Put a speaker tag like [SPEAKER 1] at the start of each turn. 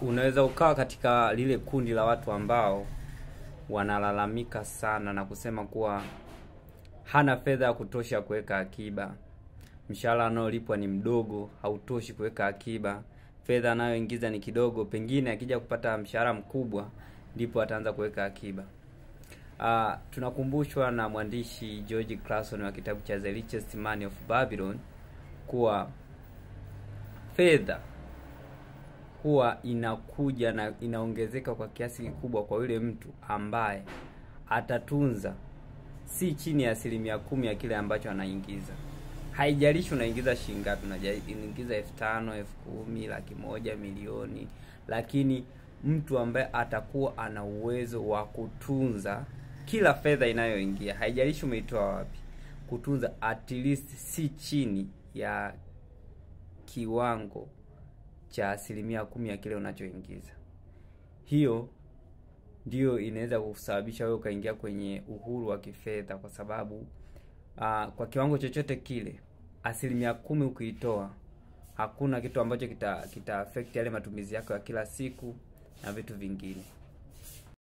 [SPEAKER 1] Unaweza ukawa katika lile kundi la watu ambao wanalalamika sana na kusema kuwa hana fedha ya kutosha kuweka akiba, mshahara anaolipwa ni mdogo, hautoshi kuweka akiba, fedha anayoingiza ni kidogo, pengine akija kupata mshahara mkubwa ndipo ataanza kuweka akiba. Tunakumbushwa na mwandishi George Clason wa kitabu cha The Richest Man of Babylon kuwa fedha huwa inakuja na inaongezeka kwa kiasi kikubwa kwa yule mtu ambaye atatunza si chini ya 10% ya kile ambacho anaingiza. Haijalishi unaingiza shilingi ngapi, unaingiza 5,000, 10,000, 100,000, milioni, lakini mtu ambaye atakuwa ana uwezo wa kutunza kila fedha inayoingia, haijalishi umeitoa wapi, kutunza at least si chini ya kiwango cha 10% ya kile unachoingiza. Hiyo ndio inaweza kukusababisha wewe ukaingia kwenye uhuru wa kifedha, kwa sababu kwa kiwango chochote kile 10% ukiitoa, hakuna kitu ambacho kita affect yale matumizi yako ya kila siku na vitu vingine.